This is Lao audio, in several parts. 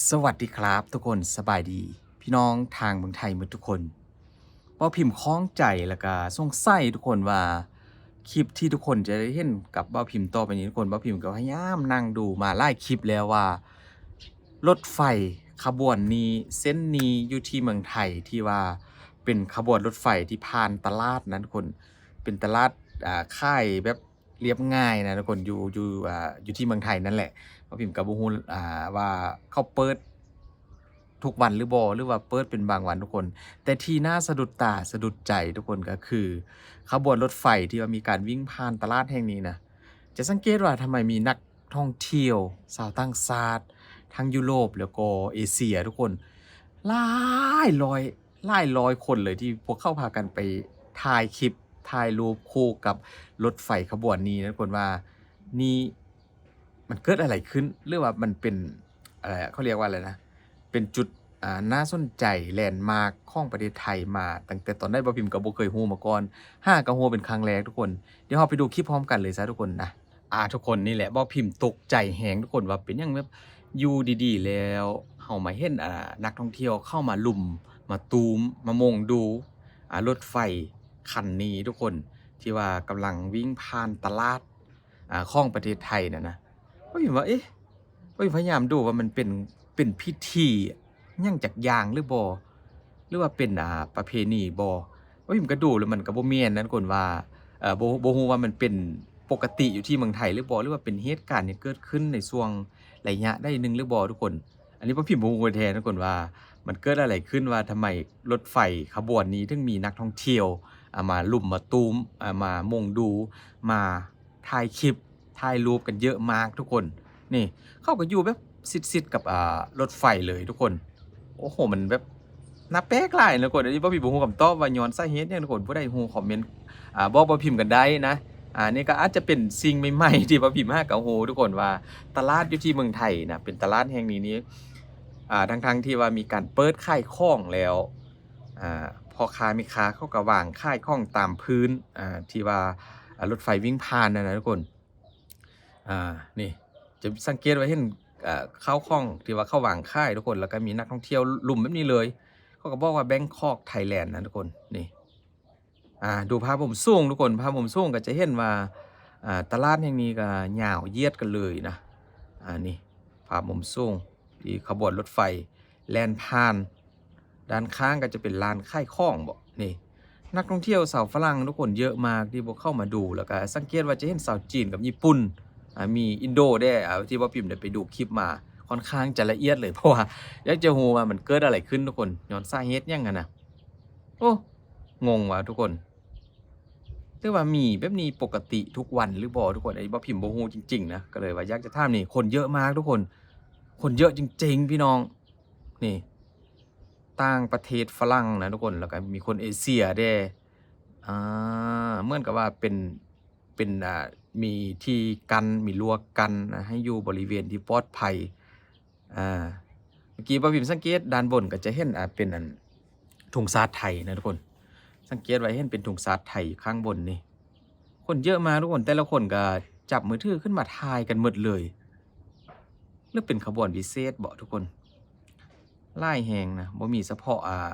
ສະຫວັດດີຄຣັບທຸກຄົນ, ສະບາຍດີພີ່ນ້ອງທາງເມືອງໄທໝົດທຸກຄົນ. ເວົ້າພິມຂ້ອງໃຈ ແລ້ວກະສົງໄສທຸກຄົນວ່າ ຄລິບທີ່ທຸກຄົນຈະໄດ້ເຫັນກັບເວົ້າພິມຕໍ່ໄປນີ້ທຸກຄົນ, ເວົ້າພິມກໍພະຍາຍາມນັ່ງດູມາຫຼາຍຄລິບແລ້ວວ່າ ລົດໄຟຂະບວນນີ້ ເສັ້ນນີ້ຢູ່ທີ່ເມືອງໄທ ທີ່ວ່າເປັນຂະບວນລົດໄຟທີ່ຜ່ານຕະຫຼາດນັ້ນທຸກຄົນ, ເປັນຕະຫຼາດ ອ່າ ຂາຍແບບ ລຽບງ່າຍນະທຸກຄົນ, ຢູ່ ຢູ່ ອ່າ ຢູ່ທີ່ເມືອງໄທນັ້ນແຫຼະ. ເວົ້າພິມກໍບໍ່ຮູ້ ອ່າ ວ່າເຂົາເປີດທຸກວັນຫຼືບໍ່ ຫຼືວ່າເປີດເປັນບາງວັນທຸກຄົນ. ແຕ່ທີ່ໜ້າສະດຸດຕາສະດຸດໃຈທຸກຄົນ ກໍຄືຂະບວນລົດໄຟທີ່ວ່າມີການວິ່ງຜ່ານຕະຫຼາດແຫ່ງນີ້ນະ, ຈະສັງເກດວ່າທຳໄມມີນັກທ່ອງທ່ຽວຊາວຕ່າງຊາດ ທັງຢູໂຣບ ແລ້ວກໍເອເຊຍທຸກຄົນ ຫຼາຍຮ້ອຍ ຫຼາຍຮ້ອຍຄົນເລີຍ ທີ່ພວກເຂົາພາກັນໄປຖ່າຍຄລິບ ຖ່າຍຮູບຄູ່ກັບລົດໄຟຂະບວນນີ້ນະທຸກຄົນ ວ່ານີ້ມັນເກີດອະໄລຂຶ້ນ ຫຼືວ່າມັນເປັນ ເອີ ເຂົາຮຽກວ່າອະໄລນະ ເປັນຈຸດ ອ່າ ໜ້າສົນໃຈ ແລນມາກຂອງປະເທດໄທມາຕັ້ງແຕ່ຕອນໃດ ເວົ້າພິມກໍບໍ່ເຄີຍຮູ້ມາກ່ອນ, ຫາກໍຮູ້ເປັນຄັ້ງແລກທຸກຄົນ. ດຽວເຮົາໄປດູຄລິບພ້ອມກັນເລີຍຊະທຸກຄົນນະ. ອ່າ ທຸກຄົນ ນີ້ແຫຼະ ເວົ້າພິມຕົກໃຈແຮງທຸກຄົນ ວ່າເປັນຫຍັງແບບຢູ່ດີໆແລ້ວ ເຮົາມາເຫັນ ອ່າ ນັກທ່ອງທ່ຽວເຂົ້າມາລຸມ ມາຕູມ ມາມຸງດູ ອ່າ ລົດໄຟຄັນນີ້ທຸກຄົນ ທີ່ວ່າກຳລັງວິ່ງຜ່ານຕະຫຼາດ ອ່າ ຂອງປະເທດໄທນັ້ນນະ. ເຮົາເຫັນວ່າ ເອະ ເຮົາພະຍາຍາມດູວ່າມັນເປັນ ເປັນພິທີຫຍັງຈັກຢ່າງຫຼືບໍ່ ຫຼືວ່າເປັນ ອ່າ ປະເພນີບໍ່? ເຮົາພິມກໍດູແລ້ວມັນກໍບໍ່ແມ່ນນະທຸກຄົນ ວ່າ ເອີ ບໍ່ ບໍ່ຮູ້ວ່າມັນເປັນປົກກະຕິຢູ່ທີ່ເມືອງໄທຫຼືບໍ່ ຫຼືວ່າເປັນເຫດການທີ່ເກີດຂຶ້ນໃນຊ່ວງໄລຍະໃດໜຶ່ງຫຼືບໍ່ທຸກຄົນ. ອັນນີ້ພວກພິມບໍ່ຮູ້ແທ້ທຸກຄົນ ວ່າມັນເກີດອະໄລຂຶ້ນ ວ່າທຳໄມລົດໄຟຂະບວນນີ້ເຖິງມີນັກທ່ອງທ່ຽວ ອ່າ ມາລຸມມາຕູມ ອ່າ ມາມຸງດູ ມາ ຖ່າຍຄລິບ ຖ່າຍຮູບກັນເຍອະມາກທຸກຄົນ. ນີ້ເຂົາກໍຢູ່ແບບຊິດໆກັບ ອ່າ ລົດໄຟເລີຍທຸກຄົນ. ໂອ້ໂຫ ມັນແບບໜ້າແປກຫຼາຍນະທຸກຄົນ. ອັນນີ້ເວົ້າຜິດບໍ່ຮູ້ຄຳຕອບວ່າຍ້ອນສາເຫດຫຍັງທຸກຄົນ, ຜູ້ໃດຮູ້ຄອມເມັນ ອ່າ ບອກເວົ້າພິມກັນໄດ້ນະ. ອ່າ ນີ້ກໍອາດຈະເປັນສິ່ງໃໝ່ໆທີ່ເວົ້າພິມຫາກໍຮູ້ທຸກຄົນ ວ່າຕະຫຼາດຢູ່ທີ່ເມືອງໄທນະ ເປັນຕະຫຼາດແຫ່ງນີ້ນີ້ ອ່າ ທັງໆທີ່ວ່າມີການເປີດຂາຍຂອງແລ້ວ ອ່າ ພໍ່ຄ້າແມ່ຄ້າເຂົາກໍວາງຂາຍຂອງຕາມພື້ນ ອ່າ ທີ່ວ່າ ອ່າ ລົດໄຟວິ່ງຜ່ານນັ້ນນະທຸກຄົນ. ອ່າ ນີ້ຈະສັງເກດວ່າເຫັນ ເອີ ເຂົ້າຂອງທີ່ວ່າເຂົາວາງຂາຍທຸກຄົນ, ແລ້ວກໍມີນັກທ່ອງທ່ຽວລຸມແບບນີ້ເລີຍ. ເຂົາກໍບອກວ່າ Bangkok Thailand ນະທຸກຄົນ. ນີ້ ອ່າ ດູພາບມຸມສູງທຸກຄົນ, ພາບມຸມສູງກໍຈະເຫັນວ່າ ອ່າ ຕະຫຼາດແຫ່ງນີ້ກໍຍາວຢຽດກັນເລີຍນະ. ອ່າ ນີ້ພາບມຸມສູງທີ່ຂະບວນລົດໄຟແລ່ນຜ່ານ, ດ້ານຂ້າງກໍຈະເປັນຮ້ານຂາຍຂອງບໍ. ນີ້ ນັກທ່ອງທ່ຽວຊາວຝຣັ່ງທຸກຄົນເຍອະມາກທີ່ພວກເຂົາມາດູ, ແລ້ວກໍສັງເກດວ່າຈະເຫັນຊາວຈີນກັບຍີ່ປຸ່ນ ອ່າ ມີອິນໂດແດ່ ອ່າ ທີ່ວ່າພິມໄດ້ໄປດູຄລິບມາ ຄ່ອນຂ້າງຈະລະອຽດເລີຍ ເພາະວ່າຢາກຈະຮູ້ວ່າມັນເກີດອະໄລຂຶ້ນທຸກຄົນ, ຍ້ອນສາເຫດຫຍັງຫັ້ນນະ. ໂອ້ ງົງວ່າທຸກຄົນ, ຫຼືວ່າມີແບບນີ້ປົກກະຕິທຸກວັນຫຼືບໍ່ທຸກຄົນ? ອັນນີ້ບໍ່ພິມບໍ່ຮູ້ຈິງໆນະ, ກໍເລີຍວ່າຢາກຈະຖາມ. ນີ້ຄົນເຍອະມາກທຸກຄົນ, ຄົນເຍອະຈິງໆ ພີ່ນ້ອງ. ນີ້ ຕ່າງປະເທດຝຣັ່ງນະທຸກຄົນ, ແລ້ວກໍມີຄົນເອເຊຍແດ່. ອ່າ ເໝືອນກັບວ່າເປັນ ເປັນ ອ່າ ມີທີ່ກັ້ນ ມີລວດກັ້ນນະ ໃຫ້ຢູ່ບໍລິເວນທີ່ປອດໄພ. ອ່າ ເມື່ອກີ້ບ່າວພິມສັງເກດດ້ານບົນກໍຈະເຫັນ ອ່າ ເປັນອັນ ທຸງຊາດໄທນະທຸກຄົນ. ສັງເກດວ່າເຫັນເປັນທຸງຊາດໄທຢູ່ຂ້າງບົນນີ້. ຄົນເຍອະມາກທຸກຄົນ, ແຕ່ລະຄົນກໍຈັບມືຖືຂຶ້ນມາຖ່າຍກັນໝົດເລີຍ. ຫຼືເປັນຂະບວນພິເສດບໍທຸກຄົນ? ຫຼາຍແຮງນະ, ບໍ່ມີສະເພາະ ອ່າ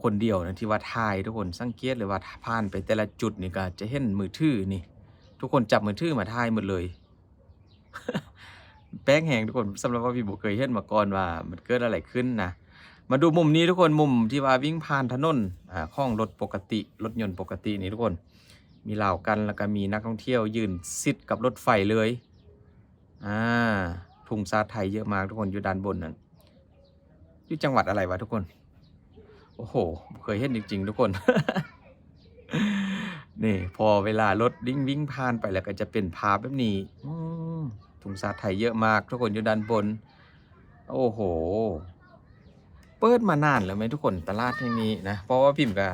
ຄົນດຽວນະທີ່ວ່າຖ່າຍ. ທຸກຄົນສັງເກດເລີຍວ່າ ຜ່ານໄປແຕ່ລະຈຸດນີ້ກໍຈະເຫັນມືຖືນີ້, ທຸກຄົນຈັບມືຖືມາຖ່າຍໝົດເລີຍ. ແປກແຮງທຸກຄົນ, ສຳລັບວ່າພິມບໍ່ເຄີຍເຫັນມາກ່ອນວ່າມັນເກີດອະໄລຂຶ້ນນະ. ມາດູມຸມນີ້ທຸກຄົນ, ມຸມທີ່ວ່າວິ່ງຜ່ານຖະໜົນ ອ່າ ຂອງລົດປົກກະຕິ, ລົດຍົນປົກກະຕິນີ້ທຸກຄົນ, ມີລາວກັ້ນ ແລ້ວກໍມີນັກທ່ອງທ່ຽວຢືນຊິດກັບລົດໄຟເລີຍ. ອ່າ ທຸງຊາດໄທເຍອະມາກທຸກຄົນ, ຢູ່ດ້ານບົນນັ້ນ. ຢູ່ຈັງຫວັດອະໄລວະທຸກຄົນ? ໂອ້ໂຫ ບໍ່ເຄີຍເຫັນຈິງໆທຸກຄົນ. ນີ້ ພໍເວລາລົດວິ່ງໆຜ່ານໄປແລ້ວກໍຈະເປັນພາບແບບນີ້. ອືມ ທຸງຊາດໄທເຍອະມາກທຸກຄົນ ຢູ່ດ້ານບົນ. ໂອ້ໂຫ ເປີດມານານແລ້ວແມ່ນທຸກຄົນ ຕະຫຼາດແຫ່ງນີ້ນະ, ເພາະວ່າພິມກໍ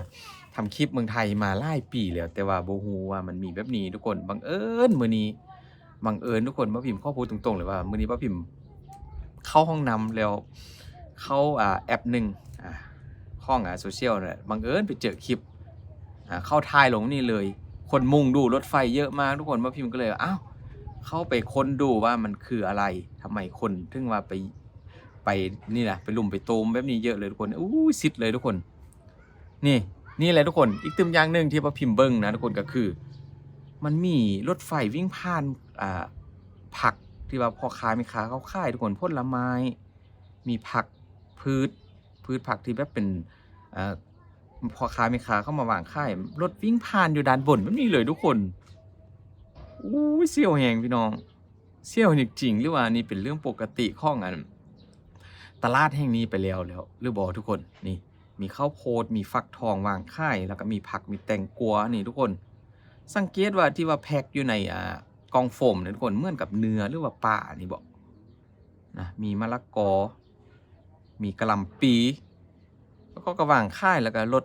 ທຳຄລິບເມືອງໄທມາຫຼາຍປີແລ້ວ ແຕ່ວ່າບໍ່ຮູ້ວ່າມັນມີແບບນີ້ທຸກຄົນ. ບັງເອີນມື້ນີ້ ບັງເອີນທຸກຄົນ, ບ່າວພິມຂໍພູດຕົງໆເລີຍວ່າ ມື້ນີ້ບ່າວພິມເຂົ້າຫ້ອງນ້ຳແລ້ວ ເຂົ້າ ອ່າ ແອັບໜຶ່ງ ອ່າ ຂອງ ອ່າ ໂຊຊຽວນະ, ບັງເອີນໄປເຈີຄລິບ ອ່າ ເຂົາຖ່າຍລົງນີ້ເລີຍ. ຄົນມຸງດູລົດໄຟເຍອະມາກທຸກຄົນ, ບ່າວພິມກໍເລີຍ ອ້າວ ເຂົ້າໄປຄົ້ນດູວ່າມັນຄືອະໄລ, ທຳໄມຄົນເຖິງວ່າໄປ ໄປນີ້ນະ ໄປລຸມໄປໂຕມແບບນີ້ເຍອະເລີຍທຸກຄົນ. ອູ້ຍ ຊິດເລີຍທຸກຄົນ. ນີ້ ນີ້ແຫຼະທຸກຄົນ ອີກຕື່ມຢ່າງໜຶ່ງທີ່ວ່າພິມເບິ່ງນະທຸກຄົນ ກໍຄື ມັນມີລົດໄຟວິ່ງຜ່ານ ອ່າ ຜັກທີ່ວ່າພໍ່ຄ້າແມ່ຄ້າເຂົາຂາຍທຸກຄົນ ຜົນລະໄມ້ ມີຜັກ ພືດ ພືດຜັກທີ່ແບບເປັນ ເອີ ພໍ່ຄ້າແມ່ຄ້າເຂົາມາວາງຂາຍ ລົດວິ່ງຜ່ານຢູ່ດ້ານບົນແບບນີ້ເລີຍທຸກຄົນ. ອູ້ຍ ສ່ຽວແຮງພີ່ນ້ອງ ສ່ຽວນີ້ຈິງ ຫຼືວ່ານີ້ເປັນເລື່ອງປົກກະຕິຂອງອັນຕະຫຼາດແຫ່ງນີ້ໄປແລ້ວ ແລ້ວຫຼືບໍ່ທຸກຄົນ? ນີ້ ມີເຂົ້າໂພດ ມີຟັກທອງວາງຂາຍ ແລ້ວກໍມີຜັກ ມີແຕງກວານີ້ທຸກຄົນ. ສັງເກດວ່າທີ່ວ່າແພັກຢູ່ໃນ ອ່າ ກ່ອງໂຟມນີ້ທຸກຄົນ ເໝືອນກັບເນື້ອ ຫຼືວ່າປານີ້ບໍ? ນະ ມີມະລະກອ ມີກະຫຼ່ຳປີ ແລ້ວກໍ ກໍວາງຂາຍ ແລ້ວກໍລົດ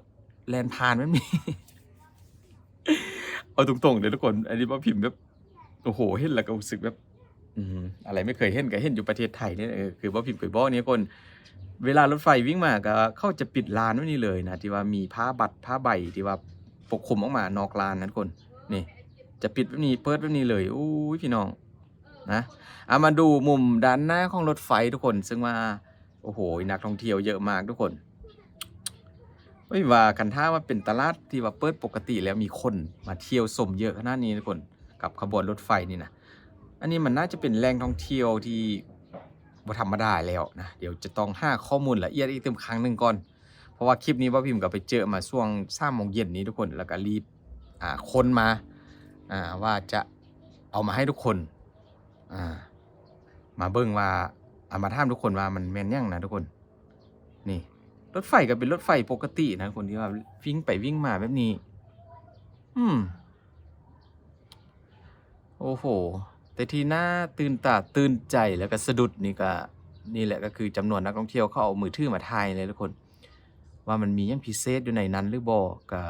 ແລ່ນຜ່ານແບບນີ້. ເອົາຕົງໆເດີທຸກຄົນ ອັນນີ້ບ່າວພິມແບບ ໂອ້ໂຫ ເຫັນແລ້ວກໍຮູ້ສຶກແບບ ອືມ ອະໄລໄມ່ເຄີຍເຫັນ ກໍເຫັນຢູ່ປະເທດໄທນີ້ແຫຼະ. ເອີ ຄືບ່າວພິມເຄີຍບອກນີ້ທຸກຄົນ ເວລາລົດໄຟວິ່ງມາ ກໍເຂົາຈະປິດລານແບບນີ້ເລີຍນະ ທີ່ວ່າມີຜ້າບັດ ຜ້າໃບທີ່ວ່າປົກຄຸມອອກມານອກລານນະທຸກຄົນ. ນີ້ ຈະປິດແບບນີ້ ເປີດແບບນີ້ເລີຍ. ໂອ້ຍ ພີ່ນ້ອງ ນະ. ເອົາ ມາດູມຸມດ້ານໜ້າຂອງລົດໄຟທຸກຄົນ ເຊິ່ງວ່າ ໂອ້ໂຫ ນັກທ່ອງທ່ຽວເຍອະມາກທຸກຄົນ. ເອີຍ ວ່າຄັນຖ້າວ່າເປັນຕະຫຼາດທີ່ວ່າເປີດປົກກະຕິແລ້ວ ມີຄົນມາທ່ຽວຊົມເຍອະຂະໜາດນີ້ທຸກຄົນ ກັບຂະບວນລົດໄຟນີ້ນະ. ອັນນີ້ມັນໜ້າຈະເປັນແຫຼ່ງທ່ອງທ່ຽວທີ່ບໍ່ທຳມະດາແລ້ວນະ. ດຽວຈະຕ້ອງຫາຂໍ້ມູນລະອຽດອີກຕື່ມຄັ້ງໜຶ່ງກ່ອນ ເພາະວ່າຄລິບນີ້ບ່າວພິມກໍໄປເຈີມາຊ່ວງສາມໂມງເຢັນນີ້ທຸກຄົນ ແລ້ວກໍລີບ ອ່າ ຄົ້ນມາ ອ່າ ວ່າຈະເອົາມາໃຫ້ທຸກຄົນ ອ່າ ມາເບິ່ງວ່າ ອ່າ ມາຖາມທຸກຄົນວ່າມັນແມ່ນຫຍັງນະທຸກຄົນ. ນີ້ ລົດໄຟກໍເປັນລົດໄຟປົກກະຕິນະທຸກຄົນ ທີ່ວ່າວິ່ງໄປວິ່ງມາແບບນີ້. ອືມ ໂອ້ໂຫ ແຕ່ທີ່ໜ້າຕື່ນຕາຕື່ນໃຈ ແລ້ວກໍສະດຸດນີ້ກໍ ນີ້ແຫຼະ ກໍຄືຈຳນວນນັກທ່ອງທ່ຽວເຂົາເອົາມືຖືມາຖ່າຍເລີຍທຸກຄົນ ວ່າມັນມີຫຍັງພິເສດຢູ່ໃນນັ້ນຫຼືບໍ່. ກໍ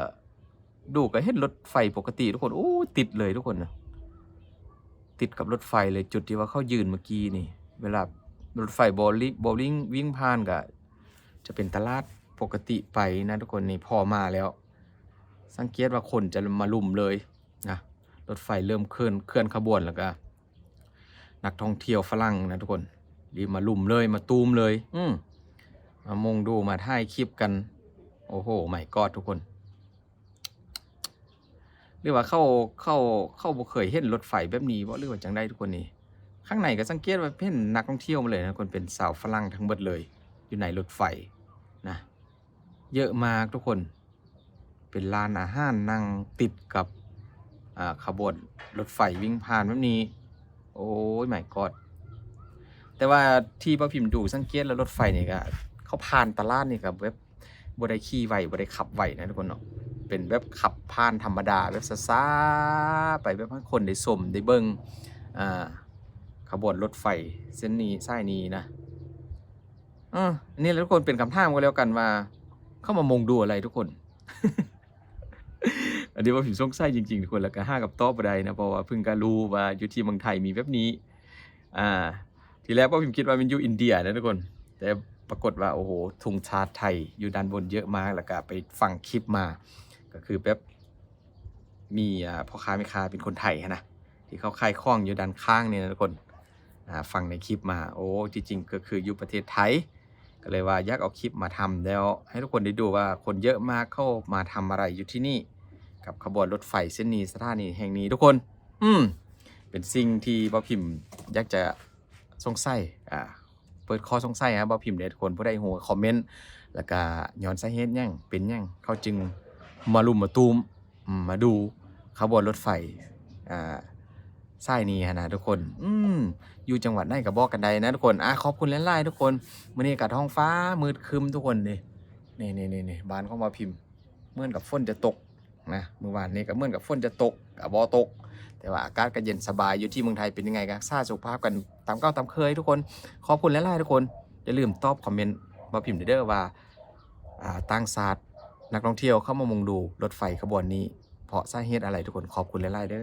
ດູກໍເຫັນລົດໄຟປົກກະຕິທຸກຄົນ. ໂອ້ ຕິດເລີຍທຸກຄົນນະ ຕິດກັບລົດໄຟເລີຍ ຈຸດທີ່ວ່າເຂົາຢືນເມື່ອກີ້ນີ້. ເວລາລົດໄຟໂບລິ ໂບລິງ ວິ່ງຜ່ານກໍຈະເປັນຕະຫຼາດປົກກະຕິໄປນະທຸກຄົນ. ນີ້ພໍມາແລ້ວ ສັງເກດວ່າຄົນຈະມາລຸມເລີຍນະ. ລົດໄຟເລີ່ມເຄື່ອນ ເຄື່ອນຂະບວນ ແລ້ວກໍນັກທ່ອງທ່ຽວຝຣັ່ງນະທຸກຄົນ ລີບມາລຸມເລີຍ ມາຕູມເລີຍ. ອືມ ມາມຸງດູ ມາຖ່າຍຄລິບກັນ. ໂອ້ໂຫ ໄມກອດທຸກຄົນ. ຫຼືວ່າເຂົາ ເຂົາ ເຂົາບໍ່ເຄີຍເຫັນລົດໄຟແບບນີ້ບໍ ຫຼືວ່າຈັ່ງໃດທຸກຄົນ? ນີ້ ຂ້າງໃນກໍສັງເກດວ່າເຫັນນັກທ່ອງທ່ຽວໝົດເລີຍນະທຸກຄົນ ເປັນຊາວຝຣັ່ງທັງເບິດເລີຍ ຢູ່ໃນລົດໄຟນະ ເຍອະມາກທຸກຄົນ. ເປັນຮ້ານອາຫານ ນັ່ງຕິດກັບ ອ່າ ຂະບວນລົດໄຟວິ່ງຜ່ານແບບນີ້. ໂອ້ຍ ໄມກອດ. ແຕ່ວ່າທີ່ບ່າວພິມດູສັງເກດແລ້ວ ລົດໄຟນີ້ກໍ ເຂົາຜ່ານຕະຫຼາດນີ້ກໍແບບ ບໍ່ໄດ້ຂີ່ໄວ ບໍ່ໄດ້ຂັບໄວນະທຸກຄົນເນາະ ເປັນແບບຂັບຜ່ານທຳມະດາ ແບບຊ້າໆໄປ ແບບໃຫ້ຄົນໄດ້ຊົມໄດ້ເບິ່ງ ອ່າ ຂະບວນລົດໄຟເສັ້ນນີ້ ສາຍນີ້ນະ. ເອີ ນີ້ແຫຼະທຸກຄົນ ເປັນຄຳຖາມກໍແລ້ວກັນວ່າ ເຂົາມາມຸງດູອະໄລທຸກຄົນ? ອັນນີ້ບ່າວພິມສົງໄສຈິງໆທຸກຄົນ ແລ້ວກໍຫາຄຳຕອບບໍ່ໄດ້ນະ ເພາະວ່າເພິ່ງກໍຮູ້ວ່າຢູ່ທີ່ເມືອງໄທມີແບບນີ້. ອ່າ ທີແລກບ່າວພິມຄິດວ່າແມ່ນຢູ່ອິນເດຍນະທຸກຄົນ ແຕ່ປາກົດວ່າ ໂອ້ໂຫ ທຸງຊາດໄທຢູ່ດ້ານບົນເຍອະມາກ. ແລ້ວກໍໄປຟັງຄລິບມາ ກໍຄືແບບມີ ອ່າ ພໍ່ຄ້າແມ່ຄ້າເປັນຄົນໄທຫັ້ນນະ ທີ່ເຂົາຂາຍຂອງຢູ່ດ້ານຂ້າງນີ້ນະທຸກຄົນ. ອ່າ ຟັງໃນຄລິບມາ ໂອ້ ທີ່ຈິງກໍຄືຢູ່ປະເທດໄທ ກໍເລີຍວ່າຢາກເອົາຄລິບມາທຳ ແລ້ວໃຫ້ທຸກຄົນໄດ້ດູວ່າຄົນເຍອະມາກ ເຂົາມາທຳອະໄລຢູ່ທີ່ນີ້ ກັບຂະບວນລົດໄຟເສັ້ນນີ້ ສະຖານີແຫ່ງນີ້ທຸກຄົນ. ອືມ ເປັນສິ່ງທີ່ບ່າວພິມຢາກຈະສົງໄສ ອ່າ ເປີດຂໍ້ສົງໄສໃຫ້ບ່າວພິມເດີທຸກຄົນ. ຜູ້ໃດຮູ້ຄອມເມັນ ແລ້ວກະຍ້ອນສາເຫດຫຍັງ ເປັນຫຍັງເຂົາຈຶ່ງມາລຸມມາຕູມ ອືມ ມາດູຂະບວນລົດໄຟ ອ່າ ສາຍນີ້ຫັ້ນນະທຸກຄົນ. ອືມ ຢູ່ຈັງຫວັດໃດກໍບອກກັນໄດ້ນະທຸກຄົນ. ອ່າ ຂອບຄຸນຫຼາຍໆທຸກຄົນ. ມື້ນີ້ກໍທ້ອງຟ້າມືດຄຶ້ມທຸກຄົນເດ້. ນີ້ໆໆໆ ບ້ານຂອງບ່າວພິມ ເໝືອນກັບຝົນຈະຕົກນະ ມື້ວານນີ້ກໍເໝືອນກັບຝົນຈະຕົກ ກໍບໍ່ຕົກ ແຕ່ວ່າອາກາດກໍເຢັນສະບາຍ. ຢູ່ທີ່ເມືອງໄທເປັນຍັງໄງ ກໍຮັກສາສຸຂະພາບກັນຕາມເກົ່າຕາມເຄີຍທຸກຄົນ. ຂອບຄຸນຫຼາຍໆທຸກຄົນ. ຢ່າລືມຕອບຄອມເມັນບ່າວພິມເດີວ່າ ອ່າ ຕ່າງຊາດ ນັກທ່ອງທ່ຽວເຂົ້າມາມຸງດູລົດໄຟຂະບວນນີ້ ເພາະສາເຫດອະໄລທຸກຄົນ. ຂອບຄຸນຫຼາຍໆເດີ.